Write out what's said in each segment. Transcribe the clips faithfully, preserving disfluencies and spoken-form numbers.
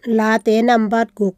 Late nambat guk.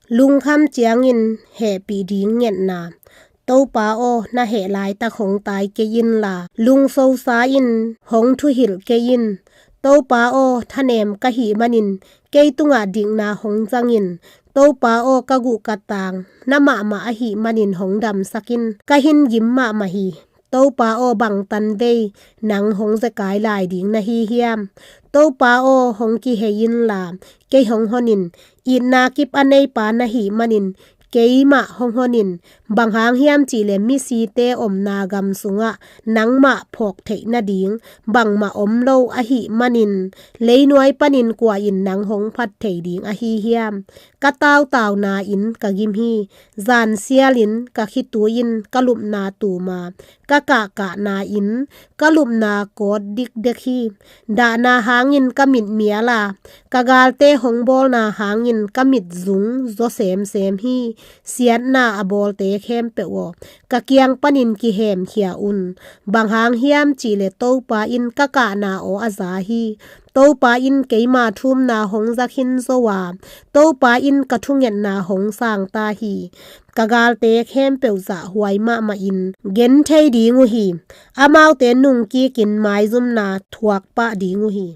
Lungkham ciangin hehpih ding ngetna. Topa aw, na heh laitak hong tai kei inla, lungsosa in hong thuhilh kei in. Topa aw, thanem ka hih manin kei tungah dikna hong zang in. Topa aw, ka guh ka tang na mahmah ahih manin hong damsak in. Ka hin gim mahmah hi. Topa aw, bang tanvei nang hong zekai lai ding na hi hiam? Topa aw, hong kihei inla, kei hong hon in. Itna kip a neipa na hih manin keimah hong hon in. Bang hang hiam cihleh misite omna gam sungah nangmah phawk theih nading bangmah om lo ahih manin, leinuai panin kua in nang hong phat thei ding ahi hiam? Ka tautauna in ka gim hi. Zan sialin ka khitui in ka lupna tum a, ka kahkahna in ka lupna kawt dikdek hi. Dahna hangin ka mit mial a, ka galte hong bawlna hangin ka mit zung zaw semsem hi. Siatna a bawlte khempeuh aw, ka kiang panin kihemkhia un. Bang hang hiam cihleh Topa in ka kahna aw a za hi. Topa in keima thumna hong za khin zo a, Topa in ka thungetna hong sang ta hi. Ka galte khempeuh zahhuai mahmah in gen thei ding uh hi. Amaute nungkikin maizumna thuak pah ding uh hi.